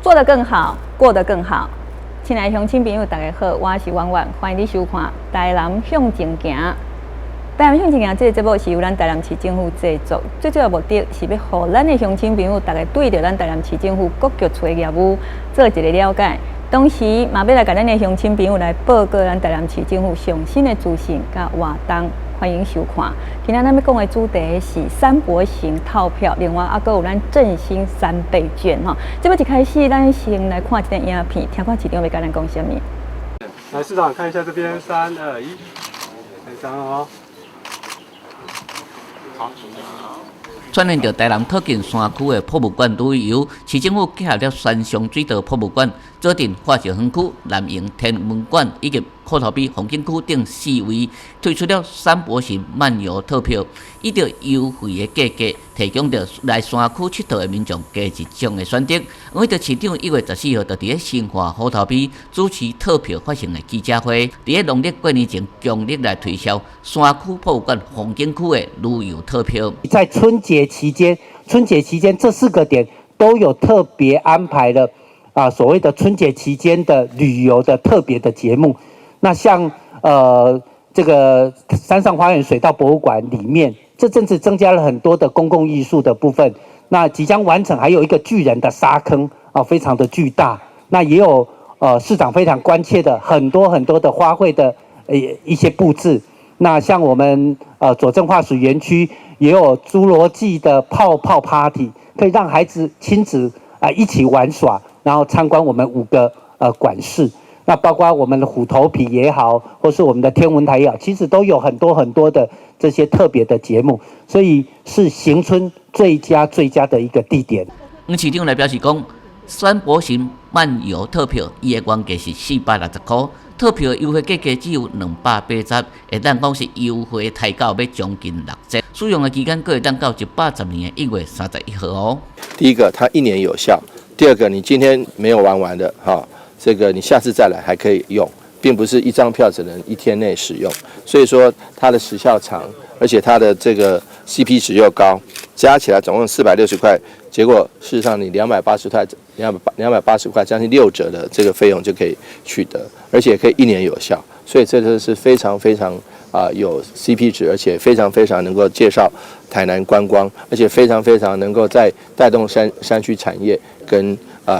做得更好，過得更好。親愛的鄉親朋友，大家好，我是婉婉，歡迎你收看《台南向前行》。台南向前行這個節目是由咱台南市政府製作，最主要目的是欲予咱的鄉親朋友，逐家對著咱台南市政府各局處的業務做一個了解。同時，嘛欲來共咱的鄉親朋友來報告咱台南市政府上新的資訊佮活動。歡迎收看。今仔咱欲講的主題是山博行套票，另外猶閣有咱振興三倍券吼。這擺一開始，咱先來看一段影片，聽看市長欲共咱講啥物。來，市長看一下這邊，三二一，開張哦。好。串聯著台南靠近山區的博物館旅遊，市政府結合了山上水道博物館、左鎮化石園區、南榮天文館以及虎頭埤風景區等四位，推出了山博行漫遊套票，以著優惠的價格，提供著來山區𨑨迌的民眾加一種的選擇。為著市長1月14號就佇咧新化虎頭埤主持套票發行的記者會，佇咧農曆過年前強力來推銷山區博物館風景區的旅遊套票。在春節期間，春節期間這四個點都有特別安排了啊，所謂的春節期間的旅遊的特別的節目。那像這個山上花園水道博物館裡面，這陣子增加了很多的公共藝術的部分。那即將完成，還有一個巨人的沙坑啊，非常的巨大。那也有市長非常關切的很多很多的花卉的一些佈置。那像我們左鎮化石園區也有侏羅紀的泡泡 party，可以讓孩子親子啊一起玩耍，然後參觀我們五個館室。那包括我們的虎頭埤也好，或是我們的天文台也好，其實都有很多很多的這些特別的節目，所以是行春最佳最佳的一個地點。黃市長來表示講，山博行漫遊套票，伊的原價是460塊，套票優惠價格只有280，會當講是優惠提到欲將近6折。使用的期間閣會當到110年1月31號哦。第一個，它一年有效；第二個，你今天沒有玩完的，哈，這個你下次再來還可以用，並不是一張票只能一天內使用。所以說它的時效長，而且它的這個 CP 值又高，加起來總共460塊，結果事實上你兩百八十塊，280塊，將近6折的這個費用就可以取得，而且可以一年有效，所以這個是非常非常有 CP 值，而且非常非常能夠介紹台南觀光，而且非常非常能夠在帶動山區產業跟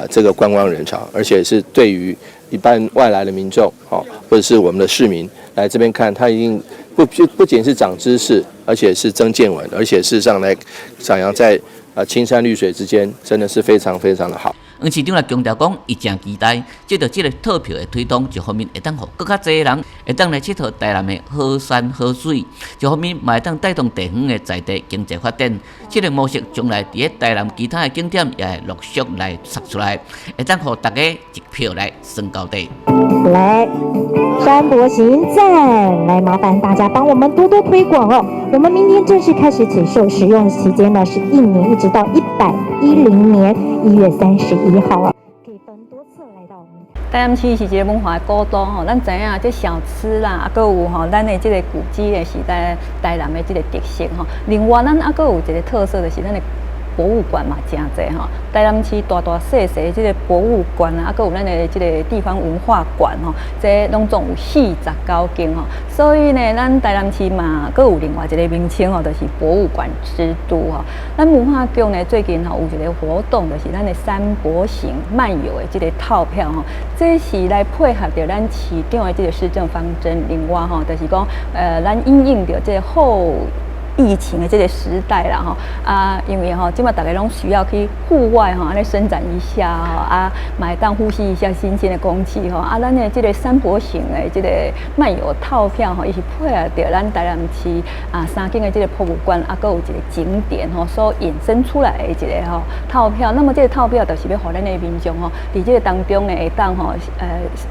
這個觀光人潮，而且是對於一般外來的民眾，或者是我們的市民來這邊看，他一定不僅是長知識，而且是增見聞，而且事實上來徜徉在青山綠水之間，真的是非常非常的好。黃市長來強調講，伊誠期待，藉著這個套票的推動，一方面會當予閣較濟人會當來𨑨迌台南的好山好水，一方面嘛會當帶動地方的在地經濟發展。這個模式將來佇咧台南其他的景點也會陸續來釋出來，會當予大家一票來算交底。來，山博行讚，來麻煩大家幫我們多多推廣哦。我們明天正式開始起售，使用期間呢是一年，一直到110年1月31號啊。可以分多次來到我們。台南市是一個文化的古都吼，咱知影這小吃啦，啊，閣有吼，咱的這個古蹟的是在台南的這個特色吼。另外，咱猶閣有一個特色，就是咱的博物館嘛，誠濟吼。台南市大大細細這個博物館啊，猶閣有咱的這個地方文化館吼，這攏總有49間吼。所以呢，咱台南市嘛，閣有另外一個名稱吼，就是博物館之都吼。咱文化局呢，最近吼有一個活動，就是咱的山博行漫遊的這個套票吼，這是來配合著咱市長的這個施政方針。另外吼，就是講，咱因應著這個後疫情的這個時代啦吼，啊，因為吼，這擺逐家攏需要去戶外吼，按呢伸展一下吼，啊，嘛會當呼吸一下新鮮的空氣吼，啊，咱的這個山博行的這個漫遊套票吼，伊是配合著咱台南市啊三間的這個博物館，啊，閣有一個景點吼，所衍生出來的一個吼套票。那麼這個套票就是欲予咱的民眾吼，佇這個當中呢，會當吼，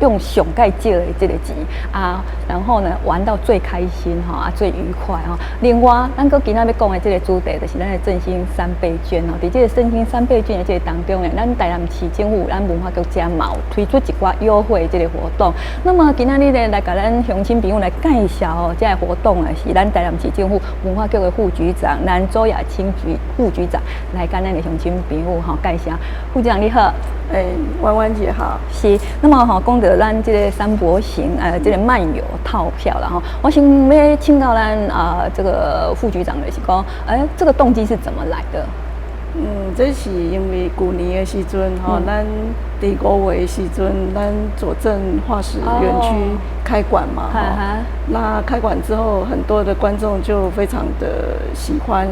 用上蓋少的這個錢啊，然後呢，玩到最開心吼，啊，最愉快吼。另外，咱閣今仔欲講的這個主題，就是咱的振興三倍券吼。佇這個振興三倍券的這個當中呢，咱台南市政府、咱文化局遮嘛有推出一寡優惠的這個活動。那麼今仔日呢，來共咱鄉親朋友來介紹吼，這個活動呢，是咱台南市政府文化局的副局長，咱周雅清局副局長來共咱的鄉親朋友吼介紹。副局長你好。欸，婉婉姐好。是，那麼吼，講著咱這个山柏行，這个漫遊套票啦吼，我想欲請教咱啊，這个副局長就是講，欸，這个動機是怎麼來的？嗯，這是因為舊年的時陣吼，咱佇5月的時陣，咱佐證化石園區開館嘛，吼，那開館之後，很多的觀眾就非常的喜歡，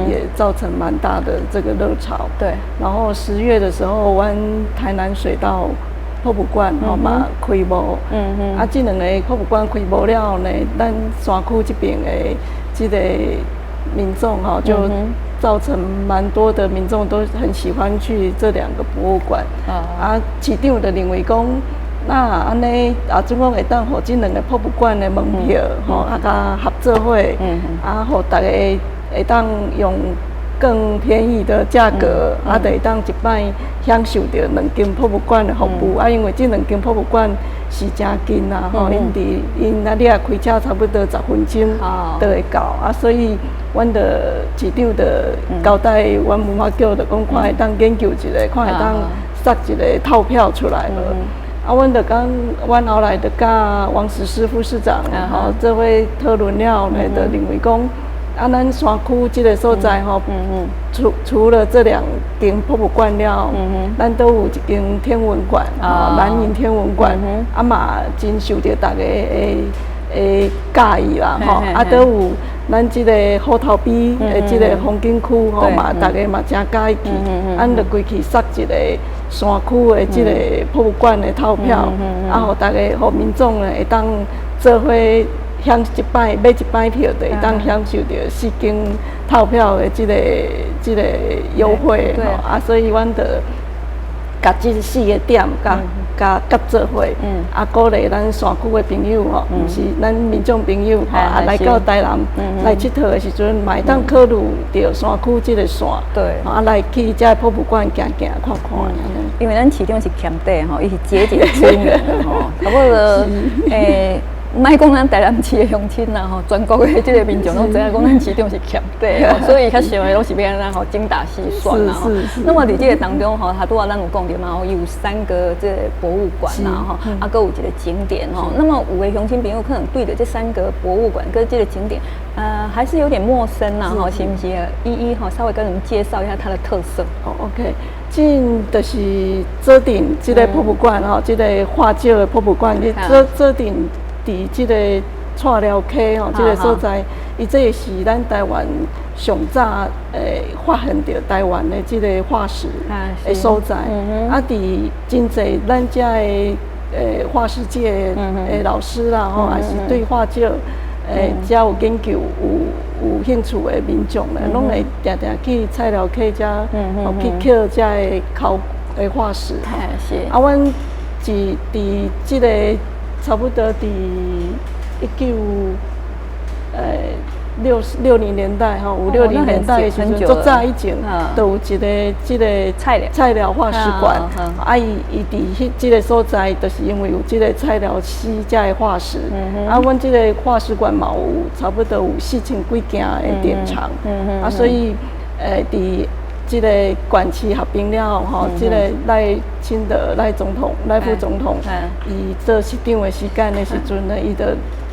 也造成蠻大的這個熱潮。然後10月的時候，阮台南水道博物館吼嘛開幕。啊，這兩個博物館開幕了後呢，咱山區這邊的這个民眾吼就造成蠻多的民眾都很喜歡去這兩個博物館。啊，市長就認為講，那按呢啊，總講會當予這兩个博物館的門票吼，啊，共合做伙，啊，予大家會當用更便宜的價格，啊，就會當一擺享受著兩間博物館的服務。啊，因為這兩間博物館是誠近啦，吼，𪜶佇𪜶啊，你若開車差不多10分鐘就會到啊，所以阮的市長就交代阮文化局，就講看會當研究一下，看會當設一个套票出來無。啊，阮就講，阮後來就佮王石師副市長，吼，做伙討論了後呢，就認為講，啊，咱山區這个所在吼，除了這兩間博物館了，咱都有一間天文館，吼，南瀛天文館，啊嘛真受著大家的佮意啦，吼，啊，都有咱這个虎頭埤的這个風景區吼嘛，大家嘛誠佮意去，咱就規氣設一个山區的這个博物館的套票，啊，予大家予民眾呢會當做伙享一擺買一擺票，就會當享受著四間套票的這个優惠吼，啊，所以阮就共這四个點共佮做伙，啊，鼓勵咱山區的朋友吼，毋是咱民眾朋友吼，啊，來到台南來𨑨迌的時陣，嘛會當考慮著山區這个線，啊，來去遮个博物館行行看看。因為咱市長是儉底吼，伊是節儉出名的吼，差不多欸。莫講咱台南市的鄉親啦吼，全國的這个民眾攏知影講咱市長是儉底，所以較想的攏是欲按怎吼精打細算啦吼。那麼佇這个當中吼，他拄仔咱有講著嘛吼，有三個這个博物館啦吼，啊，閣有一个景點吼。那麼有的鄉親朋友可能對著這三個博物館跟這个景點，還是有點陌生啦吼，是毋是？一一吼稍微跟我們介紹一下它的特色。哦，OK。這就是佐證這个博物館吼，這个化石的博物館，你佐證。佇這个蔡寮溪吼，這个所在，伊這个是咱台灣上早發現著台灣的這个化石的所在。啊，佇真濟咱遮的化石界的老師啦吼，也是對化石遮有研究、有興趣的民眾咧，攏會定定去蔡寮溪遮，去抾遮的考的化石。啊，阮是佇這个差不多佇1960年代吼，五六零年代的時陣，足早以前，就有一个這个菜寮菜寮化石館。啊，伊佇彼這个所在，就是因為有這个菜寮溪遮的化石。啊，阮這个化石館嘛有差不多有4000幾件的典藏。啊，所以佇這个縣市合併了後，吼，這个賴清德賴總統、賴副總統，伊做市長的時間的時陣呢，伊就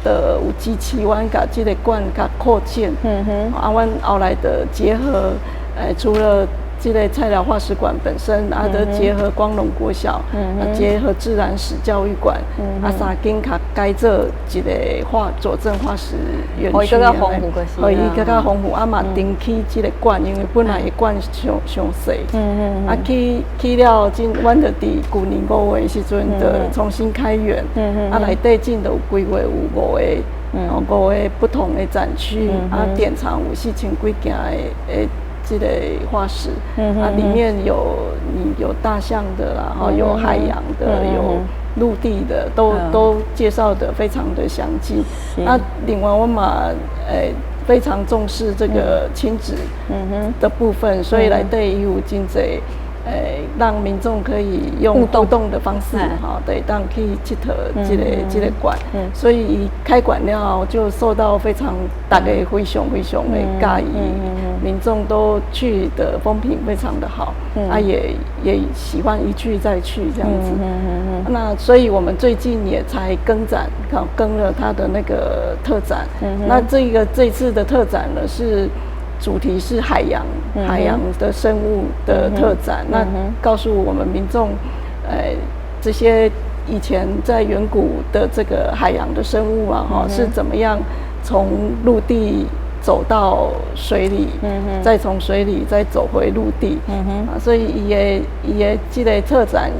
有支持阮共這个館共擴建。啊，阮後來就結合，除了這个菜寮化石館本身，啊，就結合光榮國小，啊，結合自然史教育館，啊，三間共改做一个佐證化石園區，予伊閣較豐富，予伊閣較豐富，啊嘛重起這个館，因為本來的館傷傷細，啊起了真，阮就佇舊年5月的時陣就重新開園，啊內底進就有規劃有五個不同的展區，啊典藏有4000幾件的這个化石，啊，裡面有你有大象的啦，吼，有海洋的，有陸地的，都介紹得非常的詳盡。那另外阮嘛，非常重視這個親子的部分，所以內底有真濟讓民眾可以用互動的方式，哈，對，當去𨑨迌這個館，所以伊開館了就受到非常大家非常非常的佮意，民眾都去的風評非常的好，啊也喜歡一去再去這樣子。那所以我們最近也才更展，更了他的那個特展。那這次的特展呢是主題是海洋，海洋的生物的特展。那告訴我們民眾，這些以前在遠古的這個海洋的生物啊，哈，是怎麼樣從陸地走到水裡，再從水裡再走回陸地。啊，所以伊的這個特展，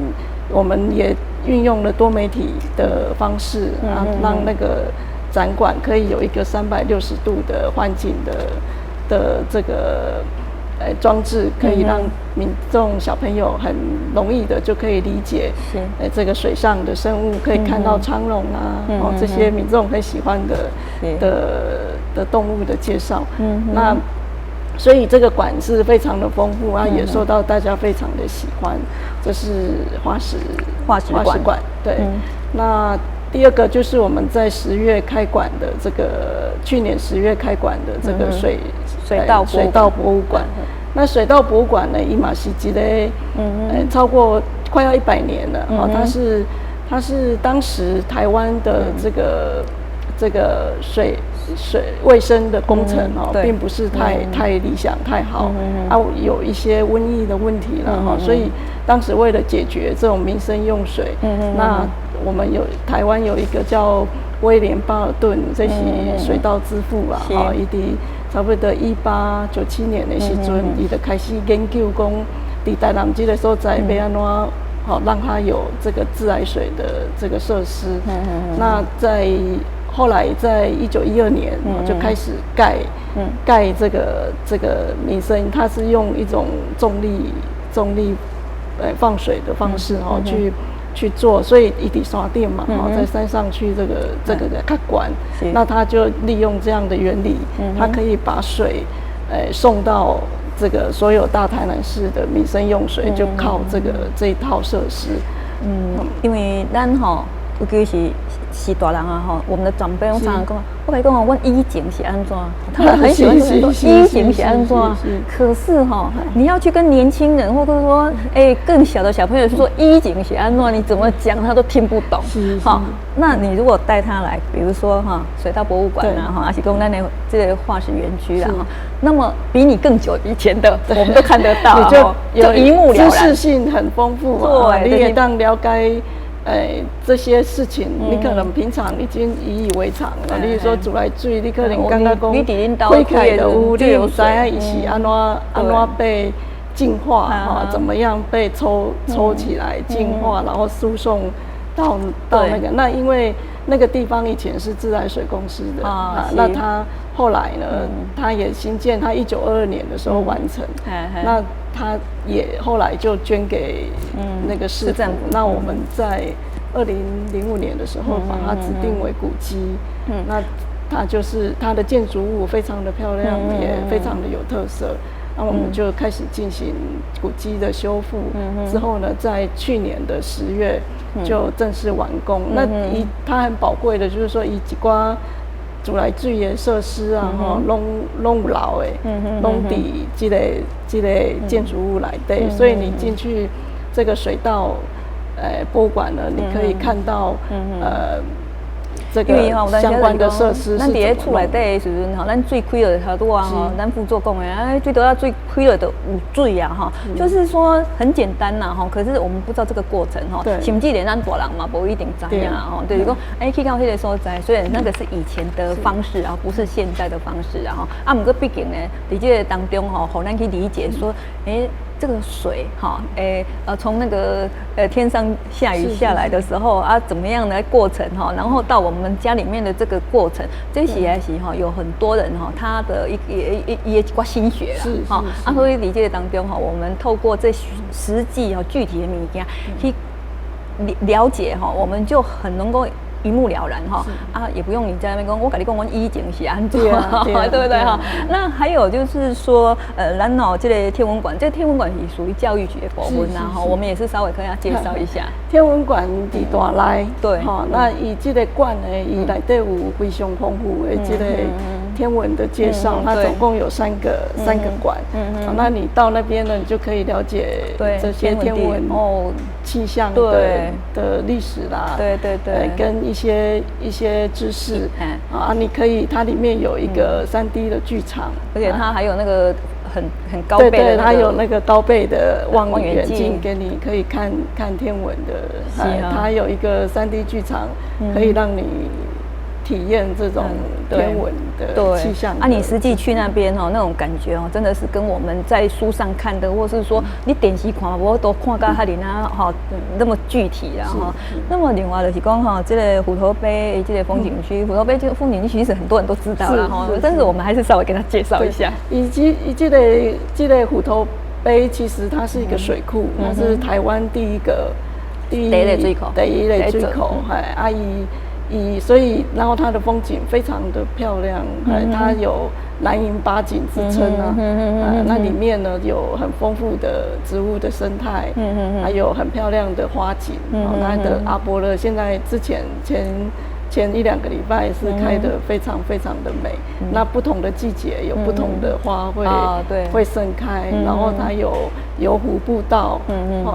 我們也運用了多媒體的方式啊，讓那個展館可以有一個360度的環境的這個裝置，可以讓民眾小朋友很容易的就可以理解，這個水上的生物，可以看到滄龍啊，哦，這些民眾很喜歡的動物的介紹。那所以這個館是非常的豐富啊，也受到大家非常的喜歡。這是化石化石館，對。那第二個就是我們在十月開館的這個，去年十月開館的這個水水稻博物館。那水稻博物館呢，伊嘛是一個，超過快要100年了。哦，它是當時台灣的這個水衛生的工程哦，並不是太理想太好，啊，有一些瘟疫的問題了哈，所以當時為了解決這種民生用水，那我們有台灣有一個叫威廉巴爾頓，這是水稻之父啊，哈，伊佇差不多1897年的時陣，伊就開始研究講，佇台南這個所在欲按怎，好讓它有這個自來水的這個設施。那在後來，在1912年就開始蓋這個民生，它是用一種重力放水的方式哦去做，所以伊佇山頂嘛，哦，在山上去這個的較懸，那他就利用這樣的原理，它可以把水送到這個所有大台南市的民生用水，就靠這一套設施。嗯，因為咱吼，尤其是大人啊吼，我們的長輩攏常常講，我共你講哦，阮以前是按怎，他們很喜歡說以前是按怎，可是哈，你要去跟年輕人或者說更小的小朋友說以前是按怎，你怎麼講他都聽不懂。好，那你如果帶他來，比如說哈水稻博物館啊哈，還是講咱的這個化石園區啦哈，那麼比你更久以前的，我們都看得到，就一目了然，知識性很豐富啊，你會當了解。這些事情你可能平常已經習以為常了。例如說自來水，你可能感覺講開開就有，你毋知影伊是按怎按怎被淨化哈？怎麼樣被抽起來淨化，然後輸送到那個？那因為那個地方以前是自來水公司的啊，那他後來呢，他也興建，他1922年的時候完成，那他也後來就捐給那個市政府。那我們在2005年的時候把它指定為古蹟。那它就是它的建築物非常的漂亮，也非常的有特色。那我們就開始進行古蹟的修復。之後呢，在去年的10月就正式完工。那伊它很寶貴的，就是說伊一寡自來水的設施啊，吼，攏攏有留的，攏佇這個建築物內底，所以你進去這個水稻博物館呢，你可以看到這個相關的設施。咱佇咧厝內底的時陣吼，咱水開落頭拄啊吼，咱副座講的，哎，水槽仔水開落就有水啊吼，就是說很簡單啦吼，可是我們不知道這個過程吼，甚至連咱大人嘛無一定知影吼，就是講，哎，去到彼個所在，雖然那個是以前的方式啊，不是現在的方式啊吼，啊，毋過畢竟呢，佇這個當中吼，予咱去理解說，欸，這個水哈，從那個天上下雨下來的時候啊，怎麼樣的過程哈，然後到我們家裡面的這個過程，這是還是哈，有很多人哈，他的一寡心血啦，哈，啊，所以佇這個當中哈，我們透過這實際哈具體的物件去了解哈，我們就很能夠一目了然哈啊，也不用你在那邊講，我共你講，阮以前是按怎，對不對哈？那還有就是說，咱哦，這個天文館，這個天文館是屬於教育局的部分啦哈，我們也是稍微可以要介紹一下。天文館佇大內，吼，那伊這個館呢，伊內底有非常豐富的這個天文的介紹，它總共有三個館，那你到那邊呢，你就可以了解這些天文哦氣象的歷史啦，跟一些知識啊，你可以，它裡面有一個3D 的劇場，而且它還有那個很高倍的，對，它有那個高倍的望遠鏡，給你可以看看天文的，它有一個3D 劇場，可以讓你體驗這種天文的氣象。啊，你實際去那邊哦，那種感覺哦，真的是跟我們在書上看的，或是說你電視看，無都看甲遐爾啊，吼，那麼具體啦哈。那麼另外就是講哈，這個虎頭埤這個風景區，虎頭埤這個風景區其實很多人都知道了哈，但是我們還是稍微給他介紹一下。以及以這個虎頭埤其實它是一個水庫，它是台灣第一個第一個水庫，第一個水庫，係啊伊。以所以，然後它的風景非常的漂亮，它有南瀛八景之稱啊，那裡面呢有很豐富的植物的生態，還有很漂亮的花景，它的阿勃勒現在之前前一兩個禮拜是開得非常非常的美，那不同的季節有不同的花會盛開，然後它有遊湖步道，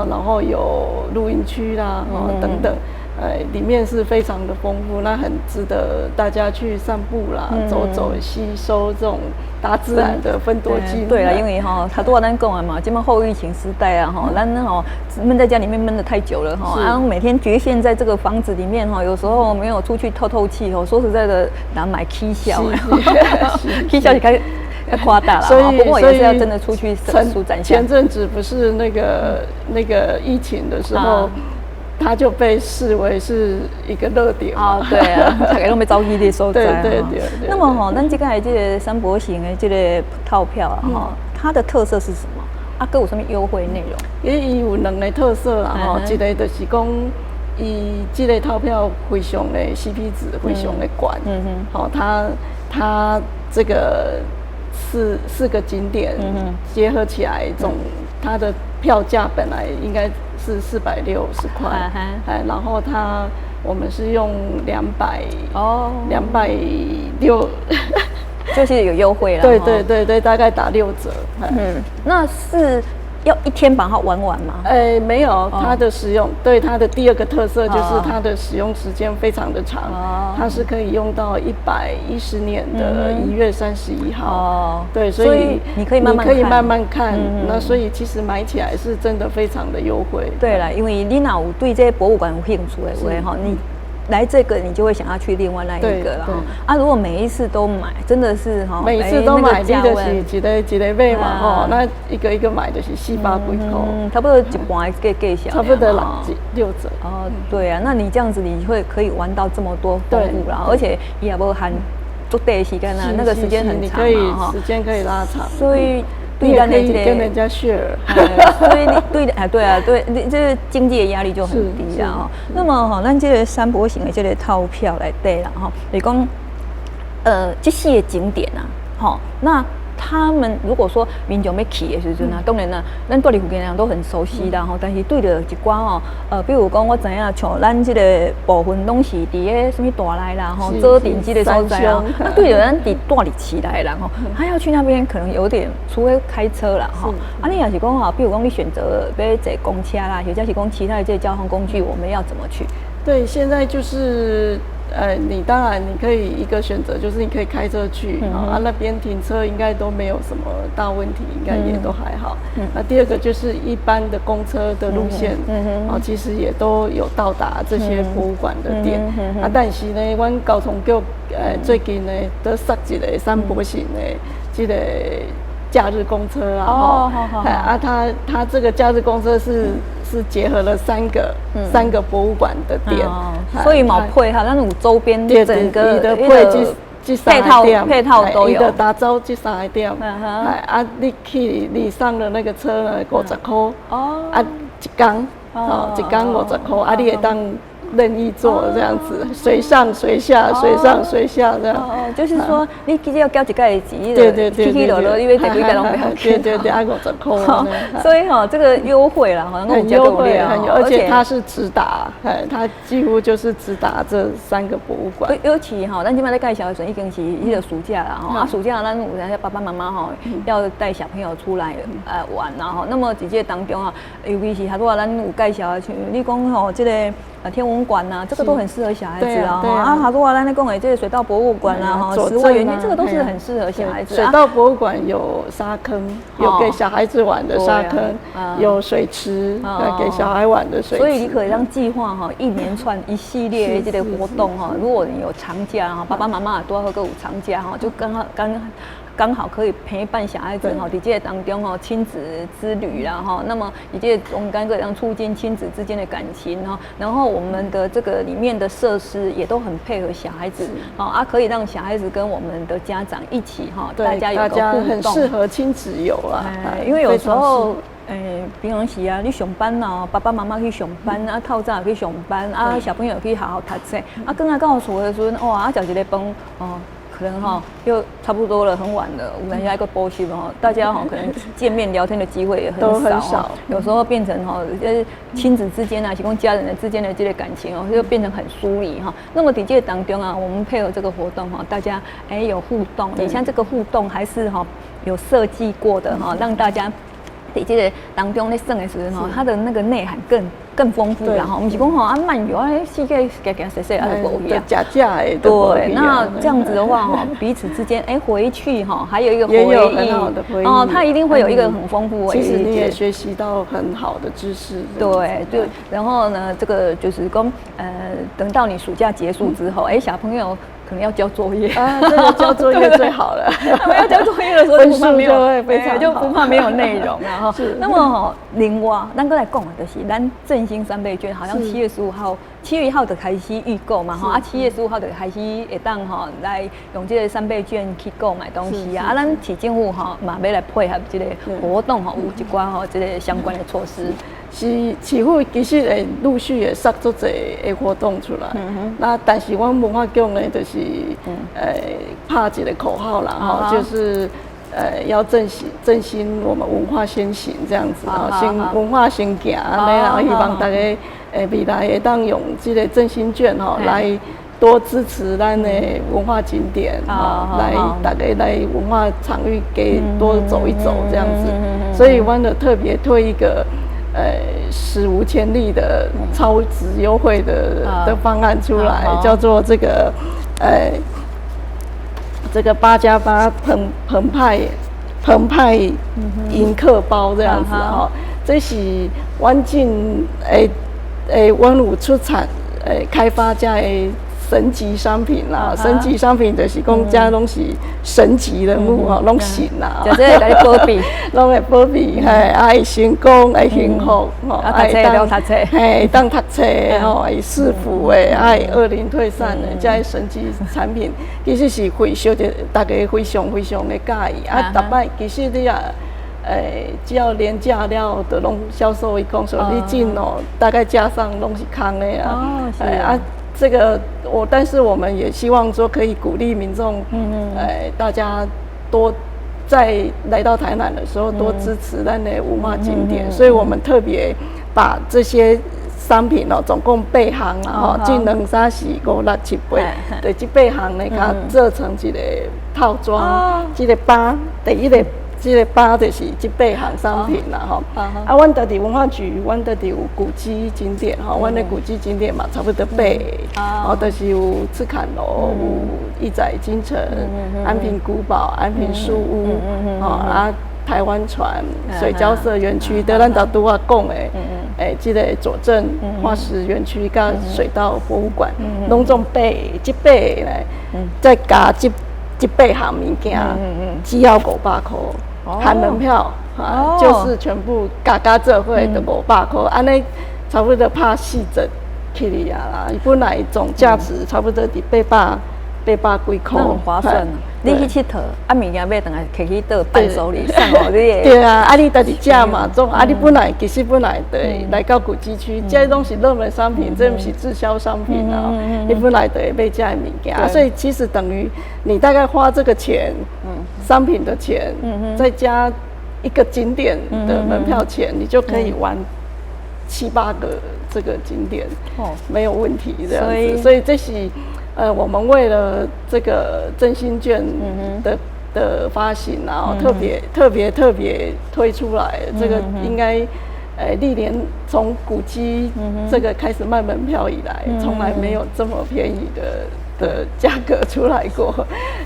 然後有露營區啦，等等。裡面是非常的豐富，那很值得大家去散步啦，走走，吸收這種大自然的芬多精。對啦，因為吼，頭拄仔咱講的嘛，這麼後疫情時代啊，吼，咱吼悶在家裡面悶得太久了吼，啊，每天局限在這個房子裡面吼，有時候沒有出去透透氣吼，說實在的，難買起痟，起痟是較誇大了，所以不過也是要真的出去舒展。前陣子不是那個疫情的時候，它就被視為是一個熱點啊，對啊，大家攏欲走去的所在。那麼吼，咱這個這個山柏行的這個套票啊，哈，它的特色是什麼？啊，閣有啥物優惠內容？伊有兩個特色啦，吼，一個就是講，伊這個套票非常的 CP 值非常的懸，好，它這個四個景點結合起來，總它的票價本來應該是460塊，哎，然後它我們是用兩百哦，260，就是有優惠了。對對對對，大概打6折。嗯，那是要一天把它玩完嗎？哎，沒有，它的使用對它的第二個特色就是它的使用時間非常的長，它是可以用到110年的1月31號。哦，對，所以你可以慢慢可以慢慢看。那所以其實買起來是真的非常的優惠。對啦，因為你若有對這個博物館有興趣的話，哈，你來這個，你就會想要去另外那一個了哈。啊，如果每一次都買，真的是哈，每次都買，你就是一个一个買嘛吼，那一個一個買就是400幾塊，嗯，差不多一半的價價差不多6折。哦，對啊，那你這樣子你會可以玩到這麼多豐富啦，而且也無限足短時間啊，那個時間很長嘛，時間可以拉長，所以。對，可以跟人家 share，所以你對哎，對啊，對，你這個經濟的壓力就很低啊。那麼吼，咱這個山柏行的這個套票內底啦，吼，就是講，這四個景點啊，吼，那他們如果說民眾欲去的時陣啊，當然啦，咱住佇附近的人都很熟悉啦吼，但是對著一寡吼，比如講我知影，像咱這個部分攏是佇咧啥物大內啦吼，左鎮這個所在啊，啊對著咱佇住佇市內的人吼，他要去那邊可能有點，除非開車啦吼，啊你若是講吼，比如講你選擇欲坐公車啦，或者是講其他的這個交通工具，我們要怎麼去？對，現在就是。你當然你可以一個選擇，就是你可以開車去啊，那邊停車應該都沒有什麼大問題，應該也都還好。那第二個就是一般的公車的路線，啊，其實也都有到達這些博物館的點。啊，但是呢，阮交通局最近呢，都設一個山柏行的這個假日公車啊，哦，啊，它這個假日公車是結合了三個博物館的點，所以嘛配合，咱有周邊整個的配這配套都有。打走這三個點，啊，你去你上了那個車呢，50塊，哦，啊，一工，哦，一工50塊，啊，你會當任意坐這樣子，隨上隨下，隨上隨下這樣。哦，就是說你只要繳一擺錢，起起落落，你欲坐幾擺攏袂要緊。對對對，愛50箍。所以哈，這個優惠啦，很優惠，很優，而且它是直達，哎，它幾乎就是直達這三個博物館。尤其哈，咱這擺咧介紹的時陣已經是彼個暑假啦，吼，啊，暑假咱有陣爸爸媽媽吼要帶小朋友出來玩然後，那麼佇這個當中啊，尤其是頭拄仔咱有介紹的，像你講吼，這個天文館啊，這個都很適合小孩子啊。啊，頭拄仔咱咧講的這個水稻博物館啊，哈，石化園區，這個都是很適合小孩子。水稻博物館有沙坑，有給小孩子玩的沙坑，有水池，給小孩玩的水池。所以你可以讓計劃哈，一連串一系列的這個活動哈，如果你有長假哈，爸爸媽媽都要閣有長假哈，就剛好剛剛好可以陪伴小孩子哈，佇這個當中哈，親子之旅啦哈，那麼以這個中間閣會促進親子之間的感情哈，然後我們的這個裡面的設施也都很配合小孩子，啊，可以讓小孩子跟我們的家長一起哈，大家有個互動，很適合親子遊啊，因為有時候。欸，平常時啊，你上班啊，爸爸媽媽去上班啊，透早去上班啊，小朋友去學校讀冊啊，轉來到厝的時陣，哇，啊，食一个飯哦，可能哈又差不多了，很晚了，有當時愛閣補習吼，大家哈可能見面聊天的機會也很少，有時候變成哈，就是親子之間啊，是講家人的之間的這個感情哦，就變成很疏離哈。那麼佇這個當中啊，我們配合這個活動哈，大家欸有互動，你像這個互動還是哈有設計過的哈，讓大家。佇這個當中咧耍的時陣吼，它的那個內涵更豐富啦吼，毋是講吼啊漫遊啊，四界行行踅踅啊就無去啊。食食的。對，那這樣子的話吼，彼此之間哎回去哈，還有一個回憶哦，他一定會有一個很豐富。其實你也學習到很好的知識。對對，然後呢，這個就是講等到你暑假結束之後，哎，小朋友可能要交作業啊，這個交作業最好了。他們要交作業的時候，分數就會非常就不怕沒有內容了哈。是。那麼另外，咱閣來講的就是咱振興三倍券，好像7月15號、7月1號就開始預購嘛吼，啊，7月15號就開始會當吼來用這個三倍券去購買東西啊。啊，咱市政府吼嘛欲來配合這個活動吼，有一寡吼這個相關的措施。是市府其實會陸續會設足濟的活動出來，那但是阮文化局呢，就是拍一個口號啦，吼，就是要振興我們文化先行這樣子啊，先文化先行，按呢啦，希望大家未來會當用這個振興券吼來多支持咱的文化景點，吼，來大家來文化場域給多走一走這樣子，所以阮就特別推一個史無前例的超值優惠的方案出來，叫做這個8+8澎湃迎客包這樣子哈，這是阮進阮有出產開發這个神級商品啦，神級商品就是講這攏是神級人物吼，攏神啦，就是共你保庇，攏會保庇，嘿，啊會成功，會幸福，吼，會當讀冊，嘿，當讀冊，吼，會賜福的，啊會惡靈退散的，這个神級產品，其實是非常的，大家非常非常的佮意，啊，逐擺其實你啊，只要連假了，就攏銷售一空，所以你進哦，大概架上攏是空的啊，啊。這個我，但是我們也希望說可以鼓勵民眾，大家多在來到台南的時候多支持咱的文化景點，所以我們特別把這些商品哦，總共八項啊，吼，這兩三四五六七八，對，這八項呢，共做成一個套裝，這個包，第一個。這個包就是這八項商品啦，吼。啊，阮家己文化局，阮家己有古蹟景點，吼，阮的古蹟景點嘛，差不多八个，哦，就是有赤崁樓，有億載金城、安平古堡、安平樹屋，吼啊，台灣船、水交色園區，都咱頭拄仔講的，這個左鎮化石園區佮水稻博物館，攏總八个，這八个呢，再加這八項物件，只要500箍。含門票，就是全部加加做伙就500箍，按呢差不多拍四折起來啊啦。本來總價值差不多佇八百八百幾箍，很划算。你去𨑨迌，啊物件買轉來，提去佗伴手禮送予你的。對啊，啊你家己食嘛，總啊你本來其實本來就來到古蹟區，這攏是熱門商品，這毋是滯銷商品啊。你本來就會買這的物件，所以其實等於你大概花這個錢，商品的錢，再加一個景點的門票錢，你就可以玩七八個這個景點，哦，沒有問題這樣子。所以這是，我們為了這個振興券的發行，然後特別特別特別推出來，這個應該，歷年從古蹟這個開始賣門票以來，從來沒有這麼便宜的價格出來過，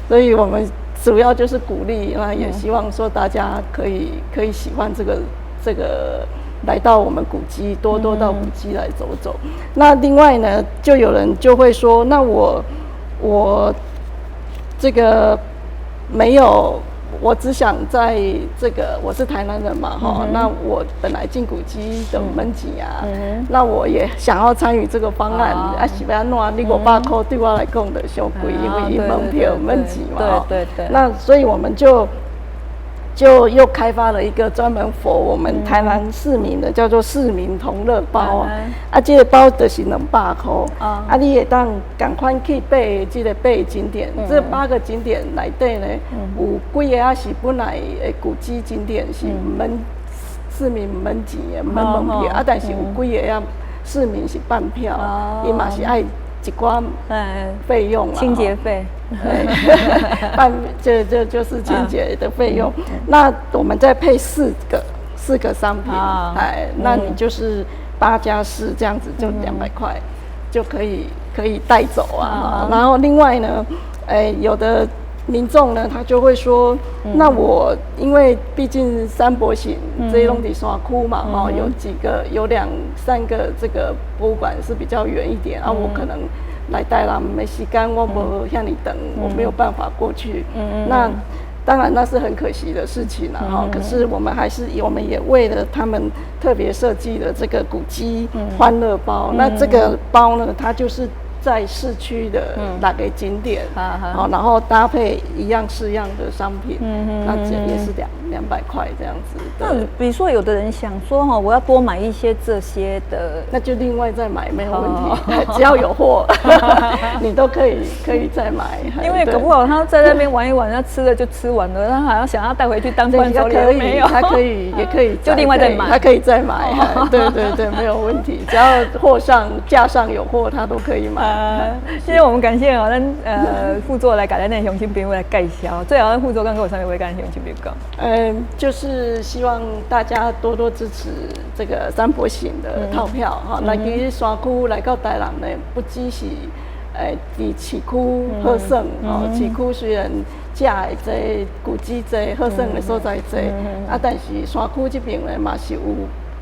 所以我們主要就是鼓勵，那也希望說大家可以喜歡這個來到我們古蹟，多多到古蹟來走走。那另外呢，就有人就會說，那我這個沒有，我只想在這個，我是台南人嘛，哈，那我本來進古蹟的門禁啊，那我也想要參與這個方案，啊，是欲按怎？你500塊對我來講就傷貴，因為伊門票免錢嘛，那所以我們就又開發了一個專門 for 我們台南市民的，叫做市民同樂包啊。啊，這個包就是200塊，啊，你會當仝款去八這個八個景點，這八個景點內底呢，有幾个仔是本來的古蹟景點是免市民免錢的，免門票，啊，但是有幾个仔市民是半票，伊嘛是愛一寡費用啦，清潔費，半這就是清潔的費用。那我們再配四個商品，哎，那你就是8加4這樣子，就200塊就可以帶走啊。然後另外呢，哎，有的民眾呢，他就會說，那我因為畢竟三博行這攏佇山區嘛，哈，有幾個有兩三個這個博物館是比較遠一點，啊，我可能來台南沒時間，我無遐爾長，我沒有辦法過去。那當然那是很可惜的事情了哈。可是我們還是，我們也為了他們特別設計了這個古蹟歡樂包。那這個包呢，它就是在市區的哪個景點，好，然後搭配一樣式樣的商品，那這也是200塊這樣子。那比如說，有的人想說哈，我要多買一些這些的，那就另外再買，沒有問題，只要有貨，你都可以再買。因為搞不好他在那邊玩一玩，他吃了就吃完了，他好像想要帶回去當伴手禮，沒有，他可以也可以就另外再買，他可以再買，對對對，沒有問題，只要貨上架上有貨，他都可以買。謝謝我們感謝哦，咱副座來共咱的鄉親朋友來介紹。最後，咱副座閣有啥物話共鄉親朋友講？嗯，就是希望大家多多支持這個三博行的套票哈。那其實山區來到台南呢，不只是誒佇市區好耍哦，市區雖然食的濟，古蹟濟，好耍的所在濟，啊，但是山區這邊呢嘛是有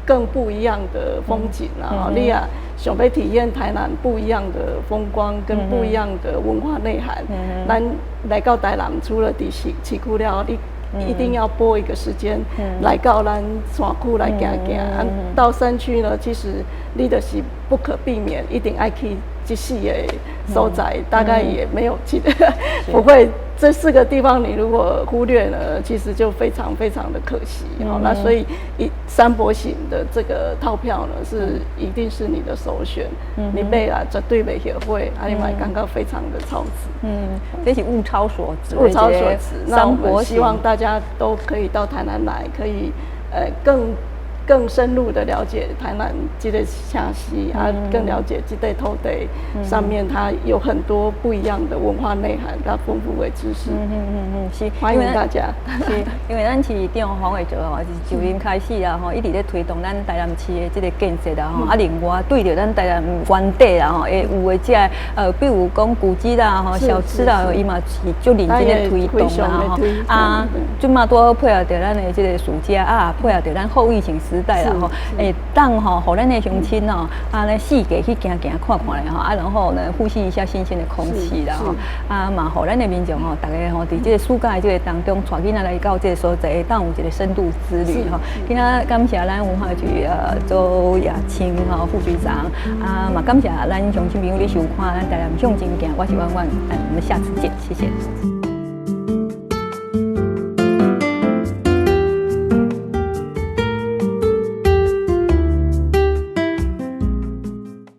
更不一樣的風景啊！你啊，想欲體驗台南不一樣的風光跟不一樣的文化內涵，咱來到台南，除了佇市區了，你一定要撥一個時間來到咱山區來行行。啊，到山區呢，其實你就是不可避免，一定愛去這四個所在，大概也沒有其不會這四個地方，你如果忽略了，其實就非常非常的可惜。哦，那所以一三博行的這個套票呢，是一定是你的首選。你買了絕對袂後悔，啊，你嘛會感覺非常的超值。嗯，這是物超所值。物超所值。那我們希望大家都可以到台南來，可以更深入的了解台南這個城市啊，更了解這塊土地上面它有很多不一樣的文化內涵佮豐富的知識。是，歡迎大家。是，因為咱市長黃偉哲吼，是就任開始啊吼，一直咧推動咱台南市的這個建設啦吼。啊，另外對著咱台南原底啦吼，會有的這個比如講古蹟啦吼、小吃啦，伊嘛是足認真咧推動啦吼。啊，這馬拄好配合著咱的這個暑假啊，配合著咱後疫情時時代啦吼，會當吼，予咱的鄉親吼，啊咧四界去行行看看咧吼，啊然後呢呼吸一下新鮮的空氣啦吼，啊嘛予咱的民眾吼，逐家吼佇這個暑假的這個當中，帶囡仔來到這個所在，會當有一個深度之旅吼。今仔感謝咱文化局周雅清吼副局長，啊嘛感謝咱鄉親朋友咧收看咱台南向前行，我是婉婉，我們下次見，謝謝。